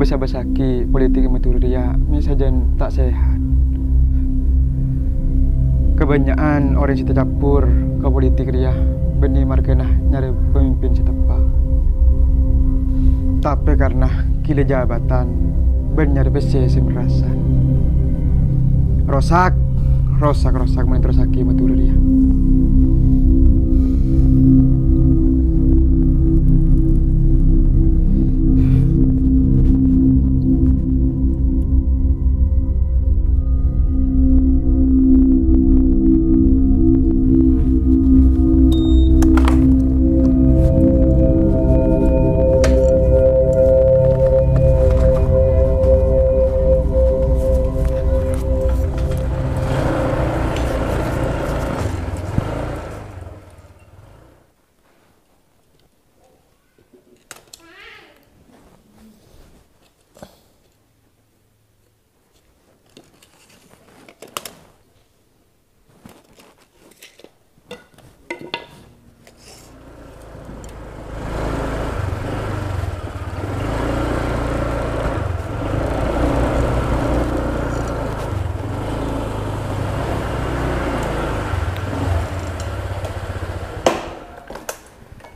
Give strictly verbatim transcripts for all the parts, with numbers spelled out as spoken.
Sabâssaghi politik è Madhurâ rèya mè' sajân ta' sehat. Kabânnya'an orèng sè tacabbhur ka politik rèya bânnè marghâna nyarè pamimpin sè teppa'. Tapè karna ghilâ jabatan bân nyarè pèssè sè merrasan. Rosak, rosak, rosak, mon terrossaghi Madhurâ rèya.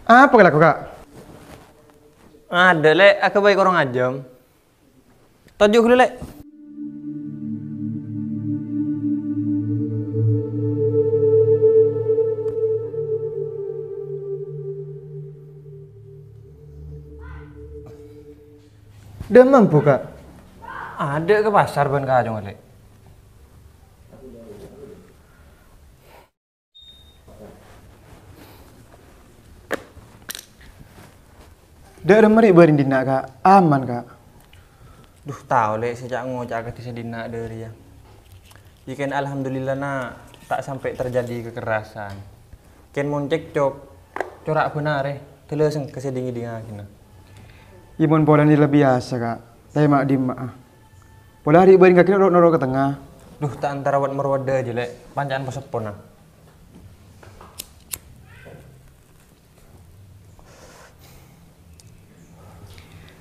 Apa kalako, Ka'? Adâ', Lè', aghâbây korang ajâm. Toju' ghâllu, Lè'. Dâ'emma embu, Ka'? Adâ' ka pasar bân kajong, Lè'. Dâ' remma rè' bâri' dinna', Ka'? Aman, Ka'? Duh, tao, Lè', sè ca'-ngoca' kadhi sè dinna' dâ' rèya. Yâ, kèng alhamdulillana ta' sampè' terjadi kekerasan. Kèng mon cekcok, cora' bân arè, dâlâseng ka sè ding-ngèdingngaghinna. Yâ, mon polana la biyasa, Ka'. Tapè ma' dimma'a. Pola rè' bâri' kakè ro'-noro' ka tengnga. Duh, ta' antara wad-marwadda jâ, Lè'. Panca'an poseppona.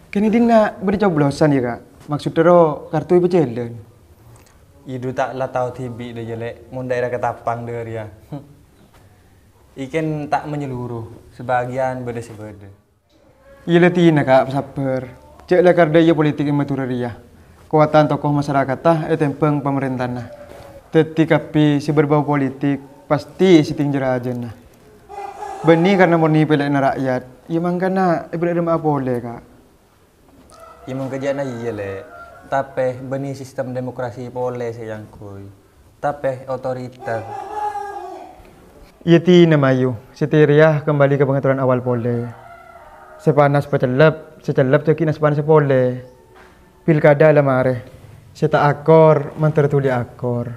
Kèng dinna' bâdâ coblosan, yâ, Ka'? Maksoddhâ ro' kartu èpajhâlân. Idu ta' la tao dhibi' dâ' jâ, Lè', mon daèra Ketapang dâ' rèya. Yâ kèng ta' menyeluruh, sabâgiyân bâdâ sè bâdâ. Iyâ la dinna', Ka', sabbhâr. Jhâ' la kardhâ iyâ politik è Madhurâ rèya. Kowatan tokoh masarakatta ètembhâng pamarèntana. Dhâddhi kabbhi sè berbau politik pastè èsèttèng jâ-rajâna. Bânnè karna mornè pèlè'anna ra'yat, yâ mangkana èbârâ' remma'a polè, Ka'. Yâ mangka jâ'na iyâ, Lè'. Tapè bânnè sistem demokrasi polè sè èangghuy. Tapè otoriter. Yâ dinna', mayu, sè tèrèya kembali ka pangatoran awal polè. Sè panas pacellep, sè cellep jâ' ghi' nas-panassa polè. Pilkada la marè. Sè ta' akor, mandhâr dhuli akor.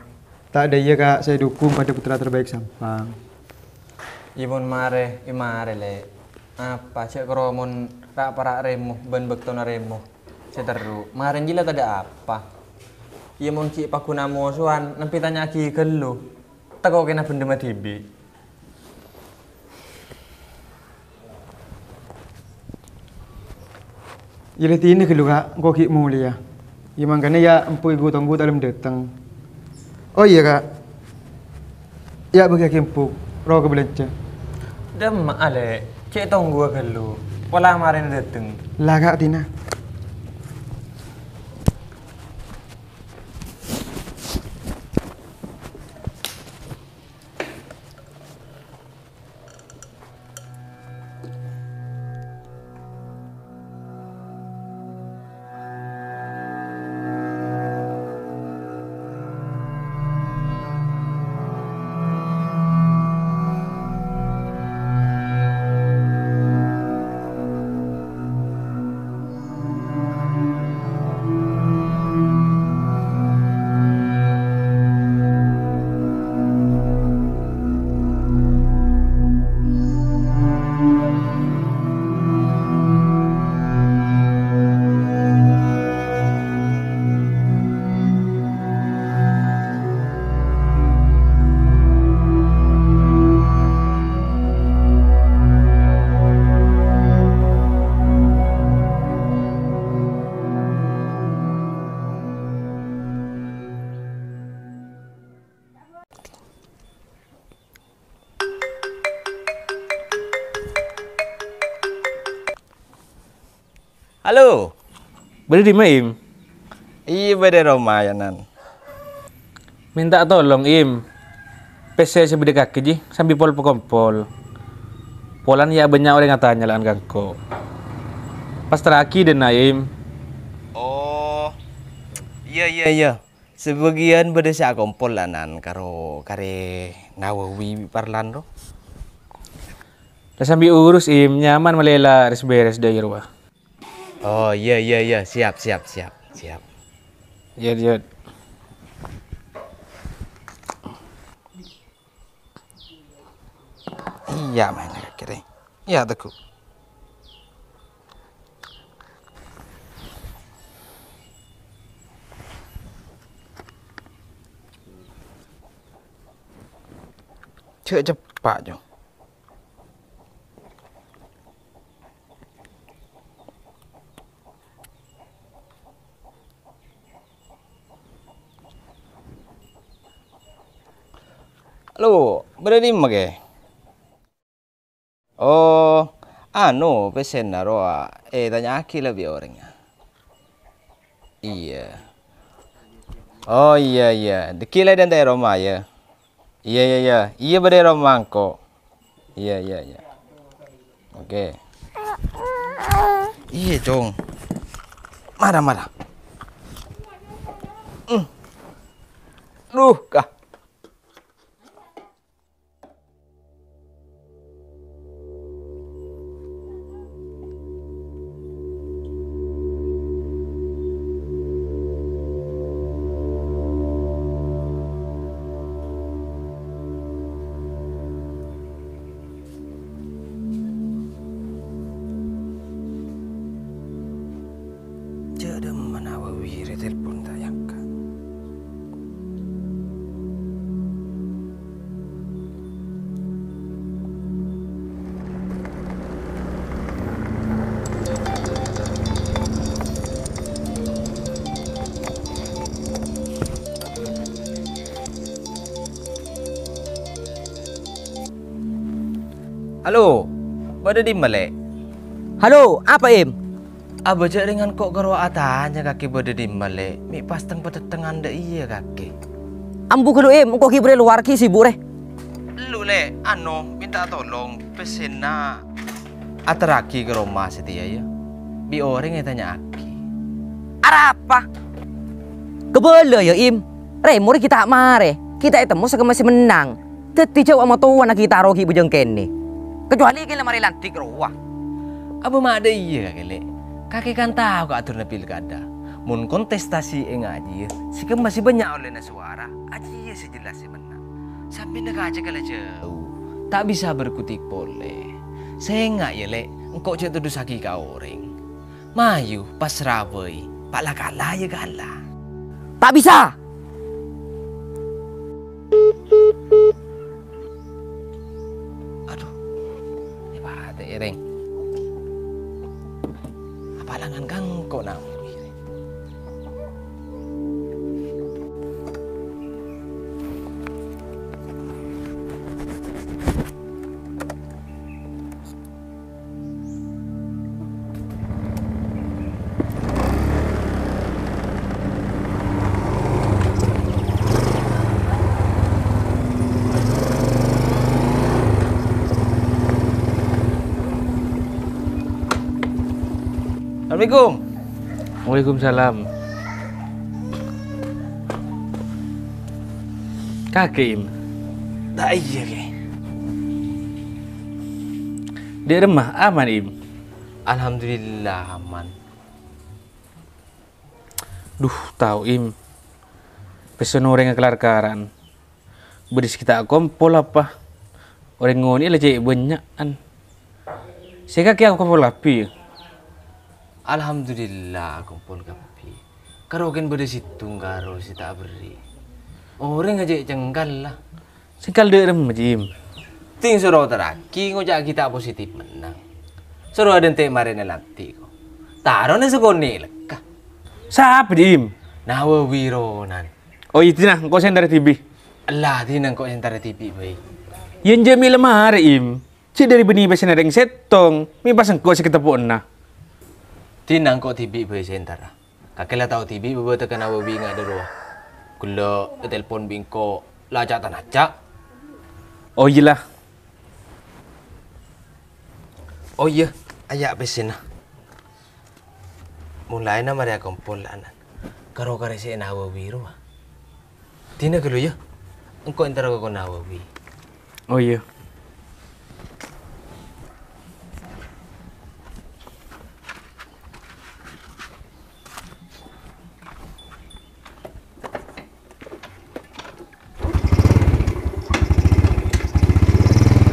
Ta' dâ' iyâ, Ka', sè èdhukung padâ putra terbaik Sampang. Yâ mon marè, yâ marè, Lè'. Apa, jhâ' karo mon ra'-para' rèmo bân bâktona rèmo. Sè terro, marèn jiyâ la tadâ' apa. Yâ mon ghi' paggun amosowan, nampi tanya'aghi ghâllu. Tako' kèng bhendhemma dhibi'. Yâ la dinna' ghâllu, Ka', engko' ghi' molèya. Yâ mangkana yâ embu' èghu-tongghu ta' lem dâteng. Oh iyâ, Ka'. Yâ bâgiyâghi embu', ro ka bâlânjhâ. Dâ'emma'a, Lè', cè' tongghuwâ ghâllu. Pola marèna dâteng. La, Ka', dinna'. Halo. Bâdâ è dimma, Im? Iyâ, bâdâ è roma, yâ, Nan. Mènta tolong, Im. Pèssè sè bâdâ kakè, jhi, sambi pol-pakompol. Polana yâ bânnya' orèng atanya la'an ka engko'. Pastarraghi dâ' enna', Im. Oh. Iyâ, iyâ, iyâ. Sabâgiyân bâdâ sè akompol, la'an, karo Karè Nawawi bi' Parlan, ro. La sambi urus, Im, nyaman malè la rès-bèrès dâ' iyâ rowa. Oh, iyâ, iyâ, iyâ. Siap, siap, siap, siap. Iyâ, iyâ. Iyâ, maèn kakè rè. Iyâ, Teguh. Jhâ' ceppa', Jung. Halo, bâdâ è dimma, Kè? Oh, anu, pèssèna rowa ètanya'aghi la bi' orèngnga. Iyâ. Oh, iyâ, iyâ. Dâgghi' la è dânte' è roma, yâ. Iyâ, iyâ, iyâ. Iyâ, bâdâ è roma engko'. Iyâ, iyâ, iyâ. Oke. Iyâ, Cong. Mara, mara. Hmm. Duh, kah. Jhâ' dâ' emma Nawawi rè telpon ta' èangka'. Halo, bâdâ è dimma, Lè'? Halo, apa, Im? Abâ' jhâ' rèng engko' karo atanya kakè bâdâ è dimma, Lè'. Mè' pas teng-patèttengngan dâ' iyâ kakè. Ambu ghâllu, Im, engko' ghi' bârâ' è lowar ghi' sibuk, rè. Ellu, Lè', anu, mènta tolong, pèssèna aterraghi ka roma satèya, yâ. Bi' orèng ètanya'aghi. Arapa? Kabâlâ, yâ, Im. Rèmor ghi' ta' marè, ghi' ta' ètemmo sakemma sè mennang. Dhâddhi jhâ' amatowana ghi' taro ghi' bhâjâng kènè. Kacuali ghi' la marè lantik rowa. Abâ' ma' dâ' iyâ, kakè, Lè'. Kakè kan tao kaatorra pilkada. Mon kontestasi ènga' jiyâ, sè kemma sè bânnya' ollèna sowara, ajiyâ sè jelas sè mennang. Sampèyan kajâ kala jhâu, ta' bisa berkutik polè. Sènga', yâ, Lè', engko' jhâ' todusaghi ka orèng. Mayu, pas rabâi, pa' la kala, yâ kala. Ta' bisa! Adhu, èpatè'è, rèng. Apa langan kangko' nawi, rèng? Assalamualaikum. Waalaikumsalam. Kakè, Im? Ta' iyâ, Kè. Dâ' remma aman, Im? Alhamdulillah, aman. Duh, tao, Im. Pèssèna orèng kalar-kalaran. Bâdâ sè ghi' ta' akompol apa? Orèng ngonè'è la cè' bânnya'an. Sè kakè akompol kabbhi, yâ? Alhamdulillah, akompol kabbhi. Karo kèng bâdâ sèttong karo sè ta' aberri'. Orèng ajâ cengkal, la. Cengkal dâ' remma, Jim? Tèng soro terraghi ngoca'aghi ta' positif mennang. Soro adhânte' marèna lanti', ko. Tarona sakonè' lekka. Sapa, Jim? Nawawi ronan. Oh, iyâ, dinah, engko' sè entara dhibi'. Ella, dinah, engko' sè entara dhibi', bhâi. Yâ, enjâ' mè' la marè, Im. Cè' dhâri bânnè pèssèna rèng sèttong, mè' pas engko' sè kateppo'na. Dinna' engko' dhibi' bhâi sè entara. Kakè la tao dhibi' bâbâteghânna Nawawi nga' dâ' rowa. Ghellâ' ètelpon bi' engko' la ca'-tanaca'. Oh, iyâ la. Oh, iyâ, aya' pèssèna. Molaèna marè akompol la, Anan. Karo karè sè Nawawi rowa. Dinna' ghâllu, yâ. Engko' entara ka Nawawi. Oh, iyâ.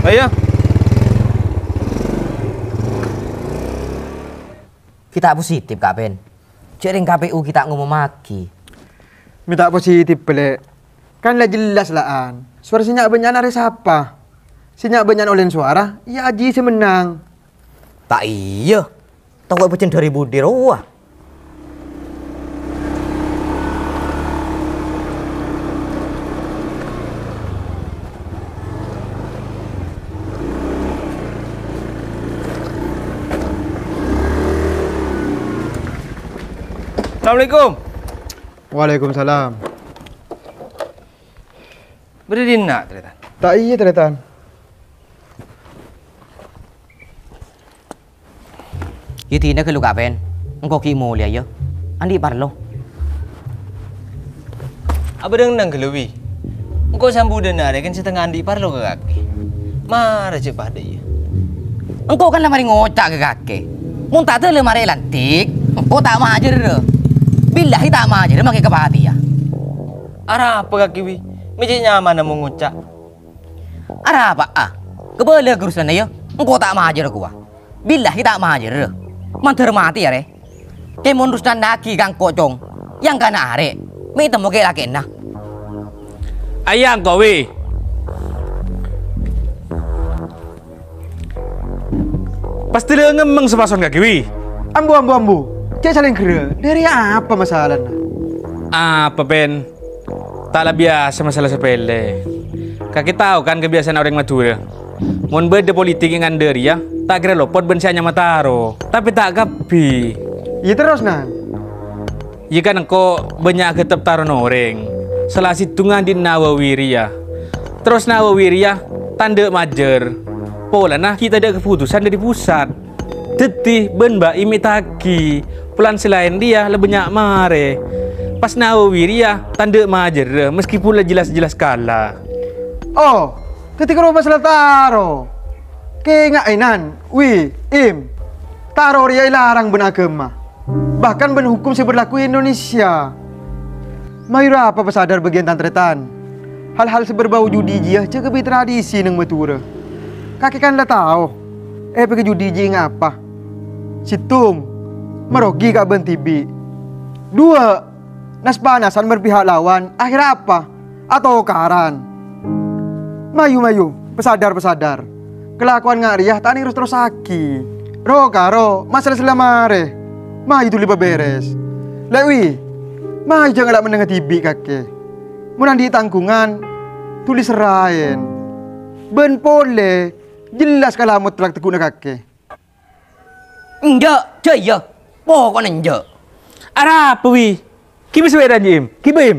Ayo. Ghi' ta' positif, Ka' Pen. Jhâ' rèng K P U ghi' ta' ngomomaghi. Mè' ta' positif, Lè'. Kan la jelas, la'an. Sowara sè nya'-bânnya'an arè sapa? Sè nya'-bânnya'an ollèna sowara, iyâ Aji sè mennang. Ta' iyâ. Tao bâjâng dâri budi rowa. Assalamualaikum. Waalaikumsalam. Bâdâ dinna', Tarètan? Ta' iyâ, Tarètan. Yâ dinna' ghâllu, Ka' Pen. Engko' ghi' molèya, yâ. Andi' parlo. Abâ' dhâng-neng ghâllu, Wi. Engko' sambudhân arè kan satengnga andi' parlo ka kakè. Mara jhâ' padâ, yâ. Engko' kan la marè ngoca' ka kakè. Mon ta' dâlem arè èlantik, engko' ta' majârâ. Billahi ta' majârâ mangkè kapatèya. Arapa kakè, Wi? Mè' cè' nyamana mon ngoca'. Arapa'a? Kabâlâ ka Rusdana, yâ? Engko' ta' majârâ kowa. Billahi ta' majârâ. Mandhâr matè arè. Kèmon Rusdana aghi ka engko', Cong. Yâ engkana arè. Mè' temmo kè-lakèna. Ayâ engko', Wi. Pas dâlâ ngemmeng sapason kakè, Wi. Ambu, ambu, ambu. Cè' salèngghârâ. Dâri apa masalana? Apa, Pen? Ta' la biyasa masala sepele. Kakè tao kan kabiyasaanna orèng Madhurâ. Mon bâdâ politik è ngandhâ rèya, ta' kèra lopot bân sè anyama Taro. Tapè ta' kabbhi. Iyâ terros, Nan? Iyâ kan engko' bânnya' aghâtep tarona orèng. Sala sèttongnga andi' Nawawi rèya. Terros Nawawi rèya tandhâ' majâr. Polana ghi' tadâ' kaputusan dâri pusat. Dhâddhi, bân Mbak Im ètagi. Polana sè laèn rèya la bânnya' marè. Pas Nawawi rèya tandhâ' majârâ, meskipun la jelas-jelas kala. Oh, dhâddhi karo masalah Taro. Kènga'è, Nan, Wi, Im. Taro rèya èlarang bân aghâma. Bahkan bân hokom sè berlaku è Indonesia. Mayu ra apa pasadar bâgiyân tan-tarètan. Hal-hal sè berbau judi jiyâ jâgâ bi' tradisi neng Madhurâ. Kakè kan la tao, èpèkkè judi jiyâ ngapa. Sèttong, marogi ka bân dhibi'. Duwâ', nas-panasan bân pihak lawan, akhèrra apa? Atokaran. Mayu, mayu, pasadar, pasadar. Kalakowan nga' rèya ta' nèng ros-terrossaghi. Ro-karo, masalah sè la marè. Mayu dhuli pabèrès. Lè' Wi, mayu jhâ' ngala' mennengnga dhibi' kakè. Mon andi' tangghungan, dhuli serraè. Bân polè, jelas kala motlak teggu'na kakè. Enjâ', jâ' iyâ. Poko'na enjâ'. Arapa, Wi? Ghibâ sè bâdâ, Im? Ghibâ, Im?